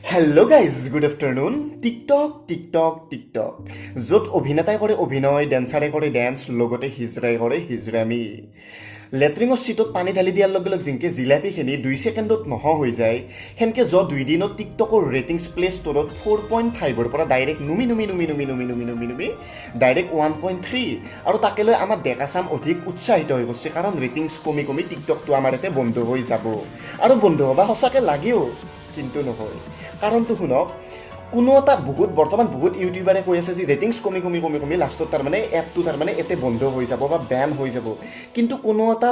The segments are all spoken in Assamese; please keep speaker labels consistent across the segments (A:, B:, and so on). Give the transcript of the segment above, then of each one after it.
A: Hello guys, good afternoon. TikTok, TikTok, TikTok, য'ত অভিনেতাই কৰে অভিনয়, ডেন্সাৰে কৰে ডেন্স, লগতে হিজৰাই কৰে হিজৰামি। লেট্ৰিঙৰ চিটত পানী ঢালি দিয়াৰ লগে লগে যেনকে জিলাপীখিনি 2 ছেকেণ্ডত নোহোৱা হৈ যায়, সেনকে যোৱা 2 দিনত টিকটকৰ ৰেটিংছ প্লে ষ্ট'ৰত 4.5ৰ পৰা ডাইৰেক্ট নুমি নুমি নুমি নুমি নুমি নুমি নুমি নুমি ডাইৰেক্ট 1.3। আৰু তাকে লৈ আমাৰ ডেকা চাম অধিক উৎসাহিত হৈ গৈছে, কাৰণ ৰেটিংছ কমি কমি টিকটকটো আমাৰ ইয়াতে বন্ধ হৈ যাব। আৰু বন্ধ হ'বা সঁচাকৈ লাগেও, কিন্তু নহয়। কাৰণটো শুনক। কোনো এটা বহুত বৰ্তমান বহুত ইউটিউবাৰে কৈ আছে যে ৰেটিংছ কমি কমি কমি কমি লাষ্টত তাৰমানে এপটো তাৰমানে এতে বন্ধ হৈ যাব বা বেন হৈ যাব। কিন্তু কোনো এটা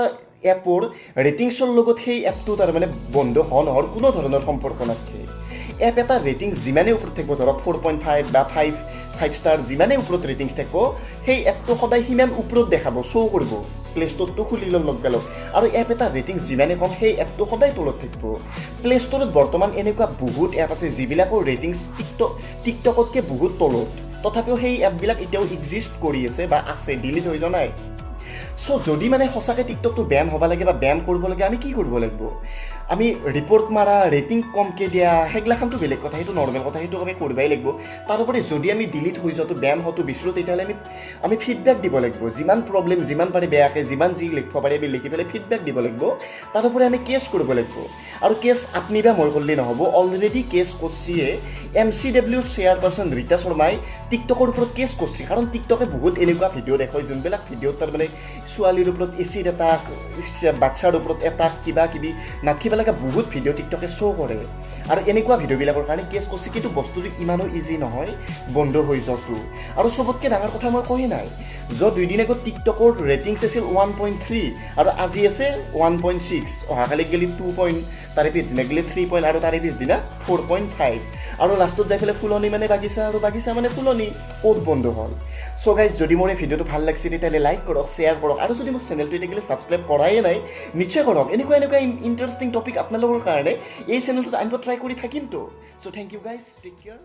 A: এপৰ ৰেটিংছৰ লগত সেই এপটো তাৰমানে বন্ধ হোৱা নোহোৱাৰ কোনো ধৰণৰ সম্পৰ্ক নাথাকে। এপ এটা ৰেটিংছ যিমানেই ওপৰত থাকিব, ধৰক 4.5 বা 5 ষ্টাৰ, যিমানেই ওপৰত ৰেটিংছ থাকিব, সেই এপটো সদায় সিমান ওপৰত দেখাব, শ্ব' কৰিব প্লে ষ্ট'ৰটো খুলি লোৱাৰ লগে লগে। আৰু এপ এটা ৰেটিংছ যিমানেই কম, সেই এপটো সদায় তলত থাকিব। প্লে ষ্ট'ৰত বৰ্তমান এনেকুৱা বহুত এপ আছে যিবিলাকৰ ৰেটিংছ টিকটকতকৈ বহুত তলত, তথাপিও সেই এপবিলাক এতিয়াও এক্সিষ্ট কৰি আছে বা আছে, ডিলিট হৈ যোৱা নাই। চ' যদি মানে সঁচাকৈ টিকটকটো বেন হ'ব লাগে বা বেন কৰিব লাগে, আমি কি কৰিব লাগিব? আমি ৰিপৰ্ট মাৰা, ৰেটিং কমকৈ দিয়া, সেইগিলাখানটো বেলেগ কথা, সেইটো নৰ্মেল কথা, সেইটো আমি কৰিবই লাগিব। তাৰোপৰি যদি আমি ডিলিট হৈ যোৱাটো, বেন হোৱাটো বিচাৰোঁ, তেতিয়াহ'লে আমি ফিডবেক দিব লাগিব। যিমান প্ৰব্লেম, যিমান পাৰি বেয়াকৈ, যিমান যি লিখিব পাৰি, আমি লিখি পেলাই ফিডবেক দিব লাগিব। তাৰোপৰি আমি কেছ কৰিব লাগিব। আৰু কেছ আপুনি বা মই কৰিলে নহ'ব। অলৰেডি কেছ কৰছিয়ে, এমচিডব্লিউৰ চেয়াৰপাৰ্চন ৰীতা শৰ্মাই টিকটকৰ ওপৰত কেছ কৰছি, কাৰণ টিকটকে বহুত এনেকুৱা ভিডিঅ' দেখুৱায় যোনবিলাক ভিডিঅ'ত তাৰমানে ছোৱালীৰ ওপৰত এচিড এটাক, বাচ্ছাৰ ওপৰত এটাক, কিবা কিবি নাথিব লগা বহুত ভিডিঅ' টিকটকে শ্ব' কৰে। আৰু এনেকুৱা ভিডিঅ'বিলাকৰ কাৰণে কেছ কৰছি। কিন্তু বস্তুটো ইমানো ইজি নহয় বন্ধ হৈ যোৱাটো। আৰু চবতকৈ ডাঙৰ কথা মই কৈয়ে নাই, য'ত 2 দিন আগত টিকটকৰ ৰেটিংছ আছিল 1.3 আৰু আজি আছে 1.6, অহাকালি গ'লে 2 পইণ্ট, তাৰে পিছদিনা গ'লে 3 পইণ্ট আৰু তাৰে পিছদিনা 4.5 আৰু লাষ্টত যাই পেলাই ফুলনি মানে বাগিচা আৰু বাগিচা মানে ফুলনি। ক'ত বন্ধ হ'ল? চ' গাইজ, যদি মোৰ এই ভিডিঅ'টো ভাল লাগিছে, তেতিয়াহ'লে লাইক কৰক, শ্বেয়াৰ কৰক আৰু যদি মোৰ চেনেলটো এতিয়ালৈকে ছাবস্ক্ৰাইব কৰাই নাই, নিশ্চয় কৰক। এনেকুৱা এনেকুৱা ইণ্টাৰেষ্টিং টপিক আপোনালোকৰ কাৰণে এই চেনেলটোত আনিব ট্ৰাই কৰি থাকিমতো। So thank you guys, take care.